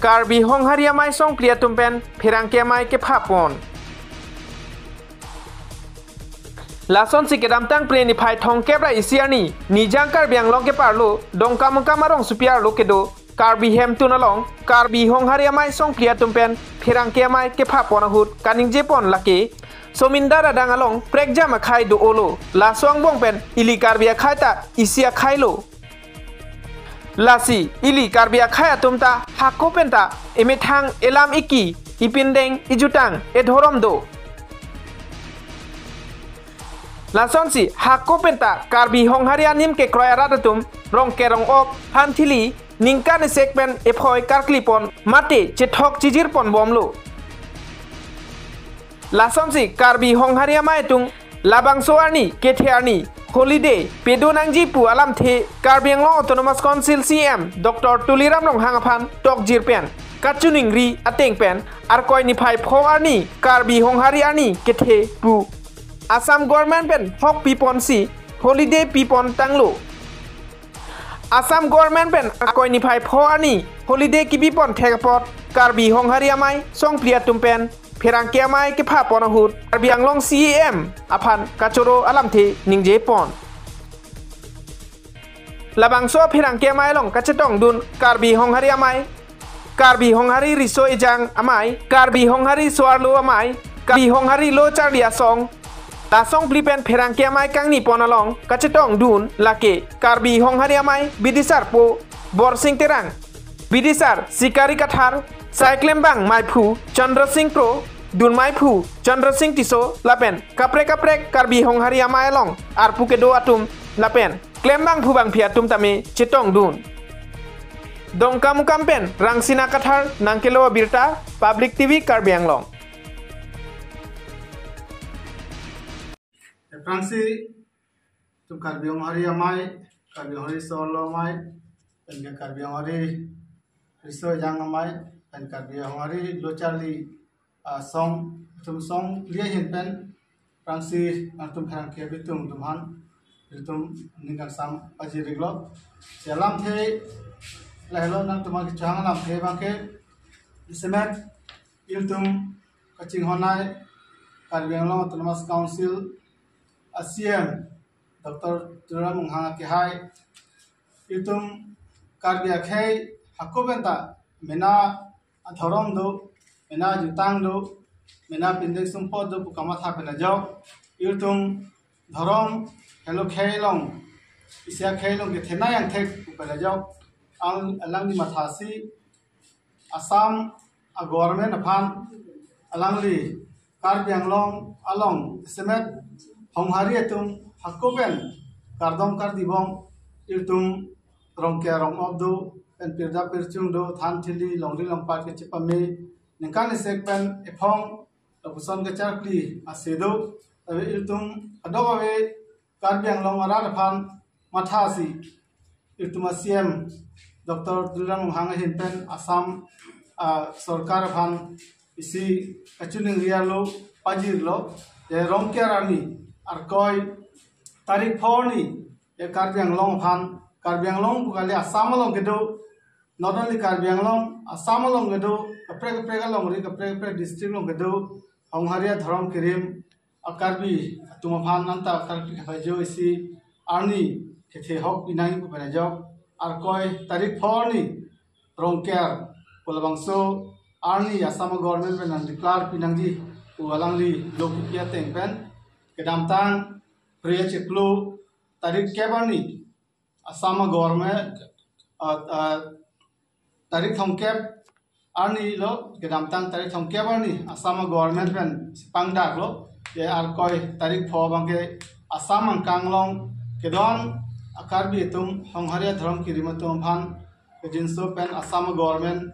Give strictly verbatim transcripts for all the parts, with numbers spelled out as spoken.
Karbi Honghari Amei songphli atum pen pherangke amei kepha pon. Lasonsi kedamtang Phre niphai thomkep ra isi arni Nijang Karbi Anglong keparlo Dongkamukam arongsopi arlo kedo Karbi Hemtun along Karbi Honghari Amei songphli atum pen pherangke amei kepha pon ahut kaningje pon lake Somindar adang along prekjam akhei do-olo. Laso angbong pen ili Karbi akhei ta isi akhei lo. Lasi ili Karbi akhei atum ta hako pen ta emethang, elam, eki, ipindeng, ijutang, edhorom do. Lasonsi hako pen ta Karbi Honghari anim kekroi arat atum Rongker, Rongop, Thanthili ningkan isek pen ephoi karkli pon mate chethok chijir pon bomlo. Lasonsi Karbi Honghari Amei atum labangso arni kethe arni holiday pedo nangji pu alamthe Karbi Anglong Autonomous Council C E M Doctor Tuliram Ronghang aphan tokjir pen kachiningri ateng pen Arkoi niphai pho arni Karbi Honghari arni kethe pu Assam government pen hok pi ponsi holiday pi pon tanglo. Assam government pen Arkoi niphai pho arni holiday kepi pon thek apot Karbi Honghari Amei songphli atum pen pherangke amei kepha pon ahut Karbi Anglong C E M aphan kachoro alamthe ningje pon. Labangso pherangke amei along kachetongdun Karbi Honghari Amei, Karbi Honghari Riso Ejang Amei, Karbi Honghari So-arlo Amei, Karbi Honghari Lo Charli Asong, lasongphli pen pherangke amei kangni pon along kachetongdun lake Karbi Honghari Amei bidisar po Borsing Terang, bidisar Sikari Kathar, Saiklembang Meiphu Chandra Sing Kro, Dun Meiphu Chandra Sing Tisso lapen kaprek kaprek Karbi Honghari Amei along arpu kedo atum lapen klembang phubangphi atum tame chetongdun. Dongkamukam pen Rangsina Kathar nangkelo abirta, Public T V Karbi Anglong. Aphrangsi itum Karbi Honghari Amei, Karbi Honghari So-arlo Amei, pen ke Karbi Honghari Riso Ejang Amei, pen Karbi Honghari Lo Charli Asong, itum songphli ahin pen aphrangsi nangtum pherangke abitung atum aphan itum ning kangsam pajir-iklo. Si alamthe lahelo, nangtum aphan kechehang alamthe abangke, isemet ilitum kachinghon-ai Karbi Anglong Autonomous Council a C E M Doctor Tuliram Ronghang akehai, itum Karbi akhei hako pen ta mena adhorom do, mena jutang do, mena pindeng sumpot do pu kamatha pen ajok, itum dhorom helo khei along, isi akhei along kethenei angthek pu pen ajok, ang alangli mathasi Assam a government aphan alangli Karbi Anglong along isemet Honghari atum hako pen kardom kardibom, itum Rongker Rongop do, pen pirda pirchung do, Thanthili longri longpat kechepame, ningkan isek pen ephong lapuson kacharkli ase do, tave itum kadokave Karbi Anglong arat aphan mathasi itum a C E M Doctor Tuliram Ronghang ahin pen Assam, ah, sorkar aphan isi kachiningri arlo pajirlo, je Rongker arni Arkoi tarik pho arni, je Karbi Anglong aphan, Karbi Anglong pu kali, Assam along kedo, not only Karbi Anglong, Assam along kedo, kaprek kaprek alongri, kaprek kaprek district along kedo Honghari adhorom kerim a Karbi atum aphan anta Karbi kapajo isi arni kethe hok pinangji pu pen ajok, Arkoi tarik pho arni Rongker pu labangso arni Assam government pen nang declare pinangji pu alangli lo kipi ateng pen kedamtang Phre achiklo tarik kep arni Assam government, ah, ah, tarik thomkep arni lo, kedamtang tarik thomkep arni Assam government pen si pangdaklo, je Arkoi tarik pho abangke Assam angkang along kedon a Karbi atum Honghari adhorom kerim atum aphan kejinso pen Assam government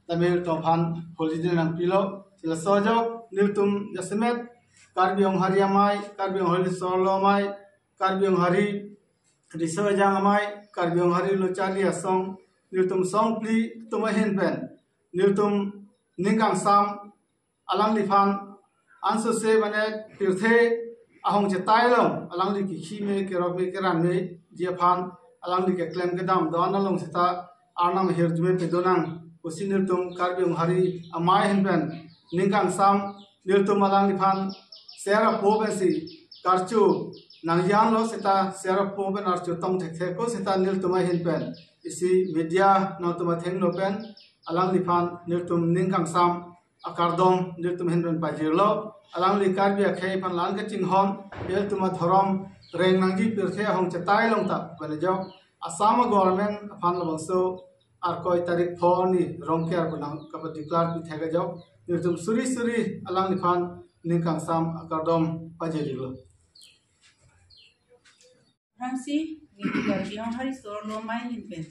tame itum aphan holiday nangpilo. Si laso ajok nelitum jasemet Karbi Honghari Amei, Karbi Honghari So-arlo Amei, Karbi Honghari Riso Ejang Amei, Karbi Honghari Lo Charli Asong, nelitum songphli atum ahin pen nelitum ning kangsam alangliphan ansose mane pirthe ahong chetai along alangli kekhi me, kerok me, keran meji aphan alangli keklem kedam do-an along seta Arnam ahirjume pedonang Pusi nelitum Karbi Honghari Amei ahin pen ning kangsam, nelitum alangliphan ser apo pensi karchu nangjanlo seta ser apo pen archu tong thekthe ko seta nelitum ahin pen isi media nangtum athengno pen alangliphan nelitum ning kangsam akardom nelitum ahin pen pajirlo. Alangli Karbi akhei aphan la-an kachinghon, nelitum adhorom reng nangji pirthe ahong chetai long ta pen ajok Assam government aphan labangso Arkoi tarik pho arni Rongker pu nang kapa declare pithek ajok nelitum suri suri alangliphan ning kangsam akardom pajirlo. Aphrangsi, neli Karbi Honghari Sorlo Amei ahin pen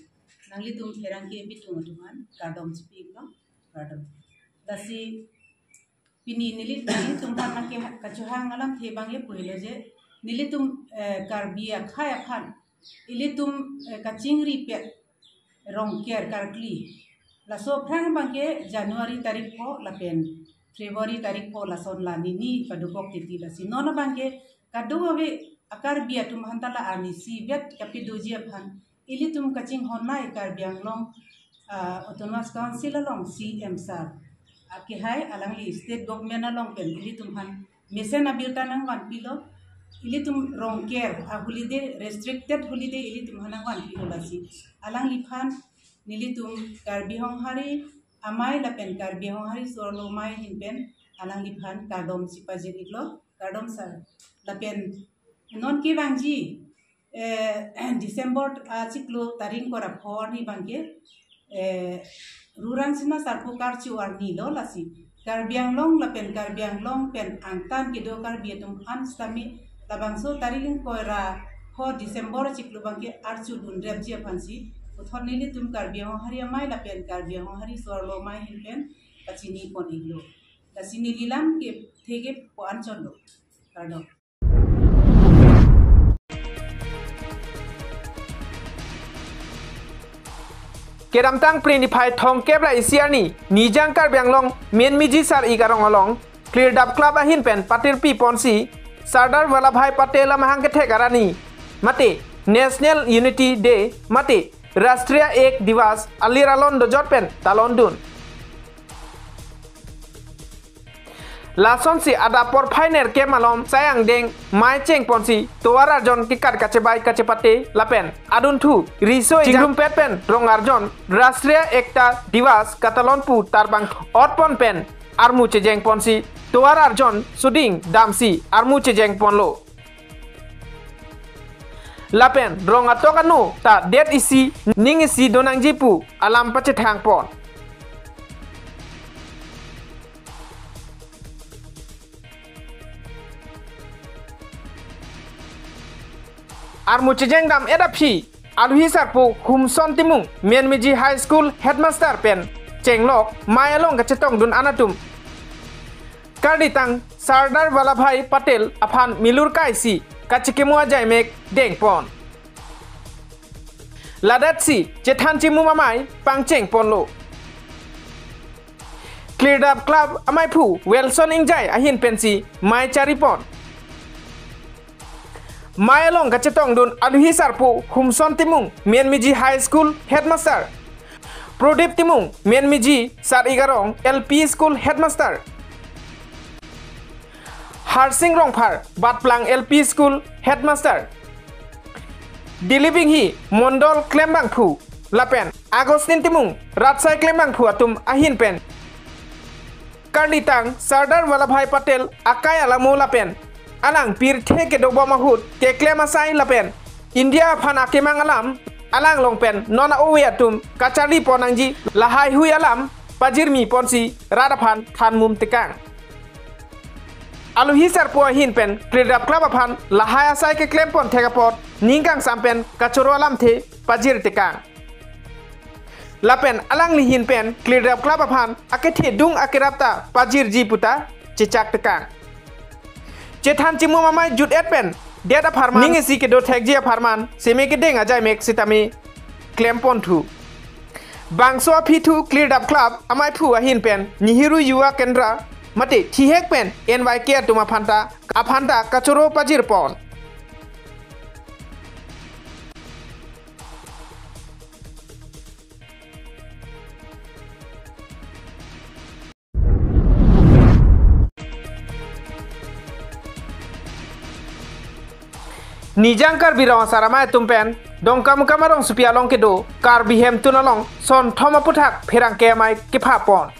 nanglitum pherangke bitung atum aphan kardom chipilo, kardom. Lasi pini neli, nelitum aphan nangke kachohang alamthe abang ye pulo je, nelitum, eh, Karbi akhei aphan ilitum, eh, kachingripet Rongker karkli. Laso aphrang abangke January tarik pho lapen February tarik pho lason la nini padukok titi. Lasi non abangke kadokave a-Karbi atum aphan ta la arni isi vet kapidoji aphan ilitum kachinghon nai Karbi Anglong, ah, Autonomous Council along C M sir akehai alangli state government along pen ilitum aphan mesen abirta nangvanpilo, ilitum Rongker a-holiday, restricted holiday ilitum aphan nangvanpilo. Lasi alangliphan nelitum Karbi Honghari Amei lapen Karbi Honghari Sorlo Amei ahin pen alangliphan kardom chipajir-iklo, kardom sir. Lapen non kevangji, eh, December, ah, chiklo tarik ingkoi ra pho arni abangke, eh, Rurang Sina Sarpo karchu arnilo. Lasi Karbi Anglong lapen Karbi Anglong pen angtan kedo Karbi atum aphan sitame labangso tarik ingkoi ra pho December chiklo abangke archu dunrepji aphansi puthot nelitum Karbi Honghari Amei lapen Karbi Honghari Sorlo Amei ahin pen kachinipon-iklo. Lasi neli lam kethe ke po-an chotlo. Kardom. Kedamtang Phre niphai thomkep ra isi arni Nijang Karbi Anglong Menmiji Sar-ik Arong along Klirdap Club ahin pen patirpi ponsi Sardar Vallabhbhai Patel amahang kethek arni mate National Unity Day mate Rashtriya Ek Diwas alir alon dojot pen talon dun. Lasonsi adap porphai nerkep malom sai angdeng mei cheng ponsi tovar arjon kekat kachebai kachepate lapen adunthu riso chingrumpet pen rong arjon Rashtriya Ekta Diwas katalon pu tarbang ot pon pen armu chejeng ponsi tovar arjon suding damsi armu chejeng ponlo. Lapen rong atok ano ta det isi ning isi donangji pu alam pachethang pon. Armu chejeng dam-et aphi aluhi sarpo Humson Timung, Menmiji High School headmaster pen chenglok mei along kachetongdun anatum. Karlitang Sardar Vallabhbhai Patel aphan milur kaisi kachikimo ajaimek dengpon. Ladatsi chethan chimum amei pangcheng ponlo. Klirdap Club ameiphu Wilson Ingjai ahin pensi mei charipon. Mei along kachetongdun aluhi sarpo Humson Timung, Menmiji High School headmaster, Prodip Timung, Menmiji Sar-ik Arong L P School headmaster, Harsing Rongphar, Batplang L P School headmaster, Dilip Inghi, Mondol klembangphu lapen Augustine Timung, Ratsai klembangphu atum ahin pen karlitang Sardar Vallabhbhai Patel akai alamo lapen alang pirthe kedobom ahut keklem asai lapen India aphan akemang alam alanglong pen non a-ove atum kacharlipon nangji lahaihui alam pajirmi ponsi rat aphan thanmum tekang. Aluhi sarpo ahin pen Klirdap Club aphan lahai asai keklempon thek apot ning kangsam pen kachoro alamthe pajir tekang. Lapen alangli ahin pen Klirdap Club aphan akethedung akerap ta pajirji puta chechak tekang. Chethan chimum amei jut-et pen det apharman ning isi kedo thekji apharman seme kedeng ajaimek sitame klempon thu. Bangso aphi thu Klirdap Club ameiphu ahin pen Nehru Yuva Kendra mate thihek pen N Y K atum aphan ta aphanta kachoro pajirpon. Nijang Karbi Rong Asar Amei atum pen Dongkamukam arongsopi along kedo Karbi Hemtun along sonthom aphuthak pherangke amei kepha pon.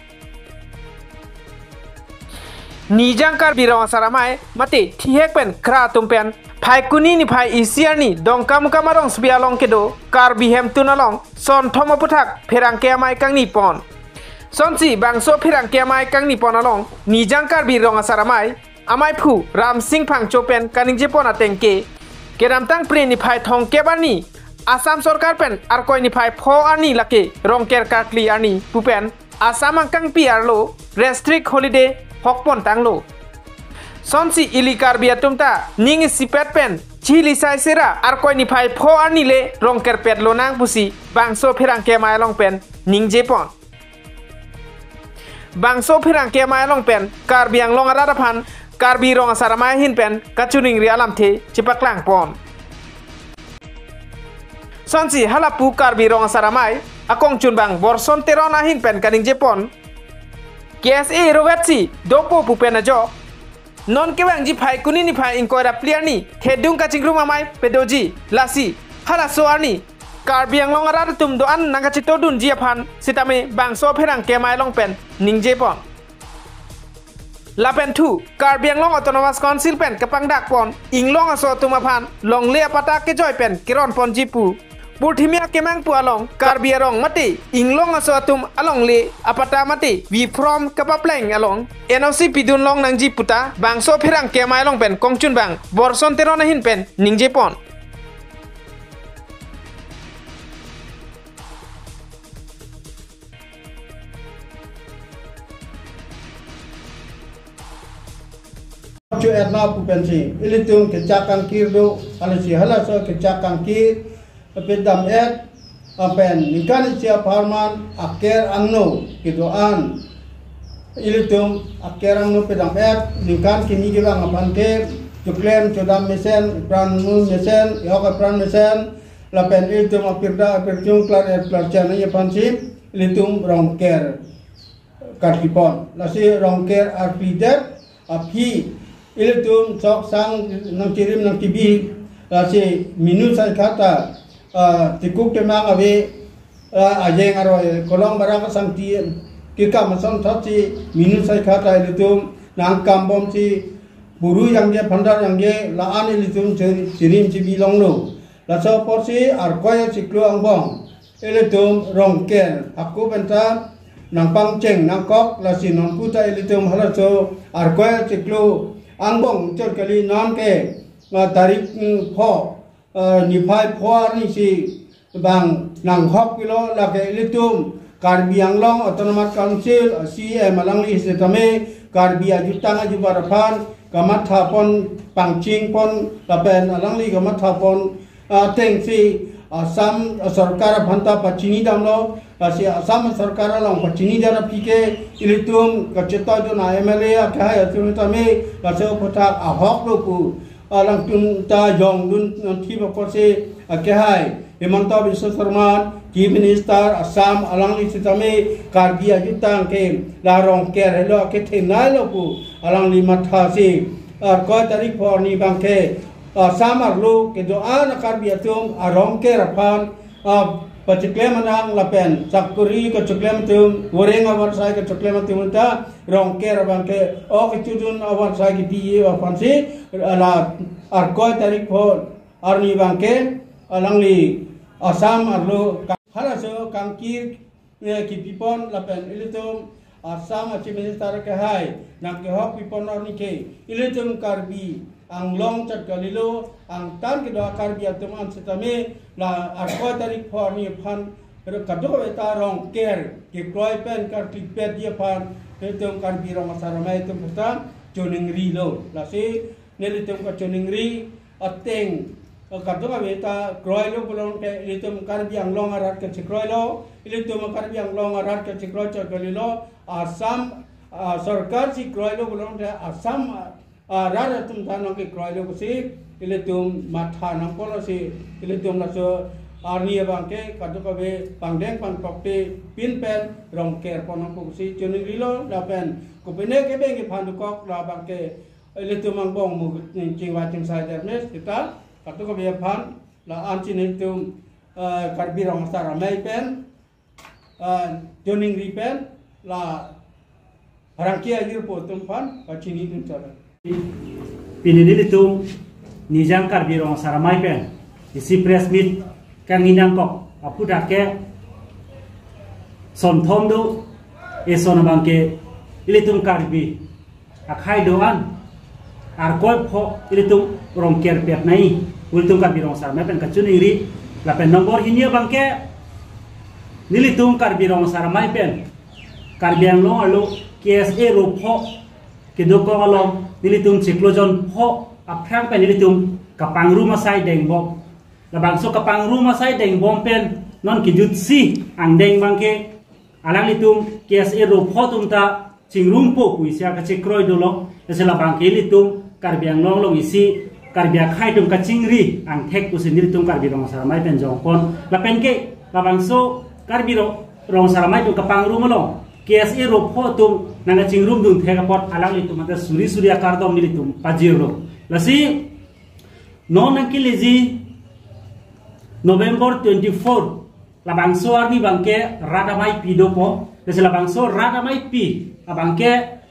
Nijang Karbi Rong Asar Amei mate thihek pen khra atum pen Phaikuni niphai isi arni Dongkamukam arongsopi along kedo Karbi Hemtun along sonthom aphuthak pherangke amei kangni pon. Sonsi bangso pherangke amei kangni pon along Nijang Karbi Rong Asar Amei ameiphu Ramsing Phangcho pen kaningje pon ateng ke, kedamtang Phre niphai thomkep arni Assam sorkar pen Arkoi niphai pho arni lake Rongker karkli arni pu pen Assam angkangpi arlo restrict holiday hok pon tanglo. Sonsi ili Karbi atum ta ning isipet pen chili sai sera Arkoi niphai pho arni le Rongker pet lonang pusi bangso pherangke amei along pen ningje pon. Bangso pherangke amei along pen Karbi Anglong arat aphan Karbi Rong Asar Amei ahin pen kachiningri alamthe chepaklang pon. Sonsi halapu Karbi Rong Asar Amei akongchunbang Borson Teron ahin pen kaningje pon, K S A rovetsi dopo pu pen ajok non kevangji Phaikuni niphai ingkoi ra phli arni thedung kachingrum amei pedoji, lasi halaso arni Karbi Anglong arat atum do-an nangkachitodunji aphan sitame bangso pherangke amei along pen ningje pon. Lapen thu Karbi Anglong Autonomous Council pen kapangdak pon inglong aso atum aphan longle apatta kejoi pen keron ponji pu. Purthimi akemang pu along Karbi arong mate inglong aso atum alongle apatta mate V form kapapleng along N O C pidun long nangji puta bangso pherangke amei along pen kongchunbang Borson Teron ahin pen ningje pon. Chu etna pu pensi ilitum kechak kangkir do, alasi halaso kechak kangkir pedam et, lapen ningkan isi apharman aker angno kedo-an, ilitum aker angno pedam et, ningkan kimi kevang aphan ke choklem chodam mesen, pran mu mesen, ihok apran mesen, lapen ilitum apirdak apirchung klar et klar cheng aphansi ilitum Rongker karkli pon. Lasi Rongker arkli det aphi ilitum sok sang nangchirim nangchibi, lasi minu sai khata, ah, tikuk temang ave, ah, ajeng aroi kolong barak asangti kekam asonthotsi minu sai khata ilitum nangkambomsi buru yangje phandar yangje la-an ilitum chir-, chirim chibi longlo. Laso apotsi Arkoi achiklo angbong ilitum Rongker ako penta nangpangcheng nangkok, lasi non puta ilitum halaso Arkoi achiklo angbong chot kali, non ke, ah, tarik, mm, pho, ah, niphai pho arnisi bang nanghok pilo, lake ilitum Karbi Anglong Autonomous Council, C E M alangli sitame Karbi ajutang ajubat aphan kamatha pon, pangcheng pon, lapen alangli kamatha pon, ah, atengsi Assam sorkar aphanta pachini damlo, lasi Assam sorkar along pachini dam aphi ke ilitum kachetoi dun a M L A akehai atum tame, laso aphuthak ahok lo pu alangtum ta jongdun nangthi apotsi akehai Himanta Biswa Sarma, Chief Minister Assam, alangli sitame Karbi ajutang ke la Rongker helo akethenei lo pu alangli mathasi, ah, Arkoi tarik pho arni abangke, ah, Assam arlo kedo-an a-Karbi atum a-Rongker aphan, ah, pachiklem anang lapen sakori kachiklem atum, voreng avarsai kachiklem atum ta Rongker abangke ok kechudun avarsai kepi aphansi, ah, la Arkoi tarik pho arni abangke alangli Assam arlo ka-, halaso kangkir, eh, kipi pon lapen ilitum Assam a-Chief Minister akehai nangkehok pi pon arni ke ilitum Karbi Anglong chot kalilo, angtan kedo a-Karbi atum an sitame la Arkoi tarik pho arni aphan kadokave ta Rongker kekroi pen karklipetji aphan ilitum Karbi Rong Asar Amei atum aphan ta choningrilo. Lasi nelitum kachoningri ateng, eh, kadokave ta kroilo pulote ilitum Karbi Anglong arat kachekroilo, ilitum Karbi Anglong arat kachekroi chot kalilo, Assam, ah, sorkar si kroilo pulote Assam, ah, arat atum ta nangkekroilo pusi ilitum matha nangpo, lasi ilitum laso arni abangke kadokave pangdeng pangtokte pin pen Rongker pon nangpo pusi choningrilo, lapen kopine kebeng kephan dokok la abangke ilitum angbong mu chingvai chingsai dermes kita Katuka biapan la ansi nelitum, eh, Karbi Rong Asar Amei pen, eh, choningri pen la pherangke ajirpo atum aphan pachinidun chalo. Pini nelitum Nijang Karbi Rong Asar Amei pen isi press meet kangnang kok aphuthak ke sonthom do. Eson abangke ilitum Karbi akhei do-an Arkoi pho ilitum rong kerpet nai, ilitum Karbi Rong Asar Amei pen kachoningri. Lapen nombor hini abangke nelitum Karbi Rong Asar Amei pen Karbi Anglong arlo K S A ro pho kedokok along nelitum chiklo jon pho aphrang pen nelitum kapangrum asai dengbom. Labangso kapangrum asai dengbom pen non kejutsi angdeng abangke alanglitum K S A ro pho atum ta chingrumpo pusi kachekroi dolo. Lasi labangke ilitum Karbi Anglong along isi Karbi akhei atum kachingri angthek pusi nelitum Karbi Rong Asar Amei pen jongpon. Lapen ke labangso Karbi Rong, Rong Asar Amei atum kapangrum along K S A ro pho atum nangkachingrumdun thek apot alanglitum anta suri suri akardom nelitum pajirlo. Lasi non nangkeleji November twenty-four, labangso arni abangke rat ameipi dopo. Lasi labangso rat ameipi abangke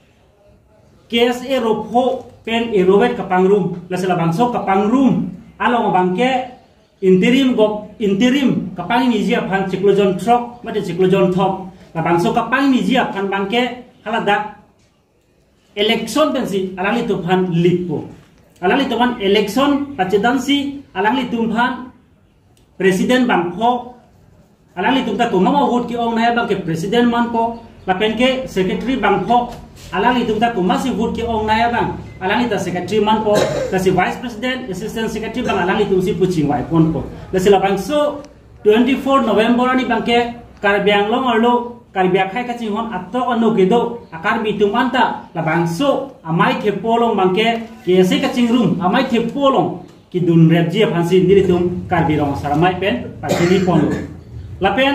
K S A ro pho pen erovet kapangrum. Lasi labangso kapangrum along abangke interim gov-, interim kapangniji aphan chiklo jon throk mate chiklo jon thom. Labangso kapangniji aphan abangke haladak election pensi alanglitum aphan likpo. Alanglitum aphan election pachedansi alanglitum aphan president bangpho, alanglitum ta komat ma vote ke-ongnei abangke president manpo, lapen ke secretary bangpho, alanglitum ta komatsi vote ke-ongnei abang alangli ta secretary manpo, lasi vice president, assistant secretary abang alanglitumsi pu chingvaiponpo. Lasi labangso twenty-four November arni abangke Karbi Anglong arlo Karbi akhei kachinghon atok ano kedo a-Karbi atum anta labangso amei thepo along abangke K S A kachingrum amei thepo along kedunrepji aphansi nelitum Karbi Rong Asar Amei pen pachiniponlo. Lapen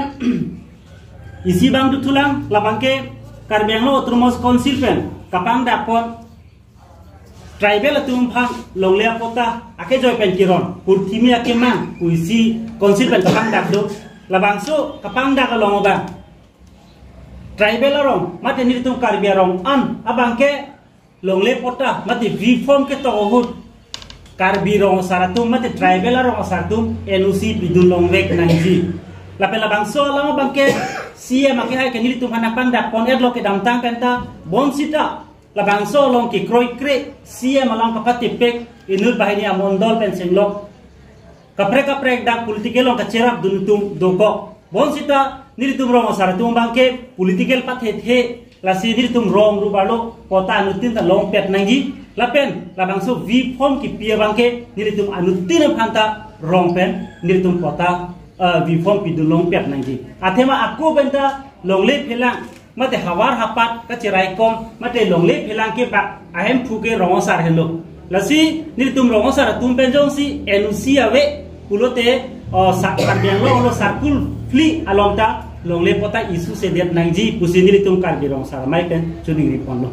isi abang dothulang, labangke Karbi Anglong Autonomous Council pen kapangdakpon tribal atum aphan longle apatta akejoi pen keron, purthimi akemang pusi council pen kapangdak do. Labangso kapangdak along abang tribal arong mate nelitum Karbi arong an abangke longle patta mate V form ketok ahut Karbi Rong Asar atum mate tribal arong asar atum N O C pidun longvek nangji. Lapen labangso alam abangke C M akehai ke nelitum aphan nangpangdakpon-etlo kedamtang penta, bonsita labangso along kekroikre C M along kapatipek inut banghini amondol pen chenglok kaprek kaprek dak political along kacherapdun atum dokok. Bonsita nelitum rong asar atum abangke political pathethe, lasi nelitum rong rup arlo patta anuttin ta longpet nangji. Lapen labangso V form kipi abangke nelitum anuttin aphanta rong pen nelitum patta, eh, V form pidun longpet nangji. Athema ako penta longle phelang mate havar hapat kacheraikom mate longle phelang kebak ahemphu ke rong asar henlo. Lasi nelitum rong asar atum pen jongsi N O C ave pulote, o, sa-, Karbi Anglong lo sarkul phli along ta longle patta issue sedet nangji pusi nelitum Karbi Rong Asar Amei pen choningriponlo.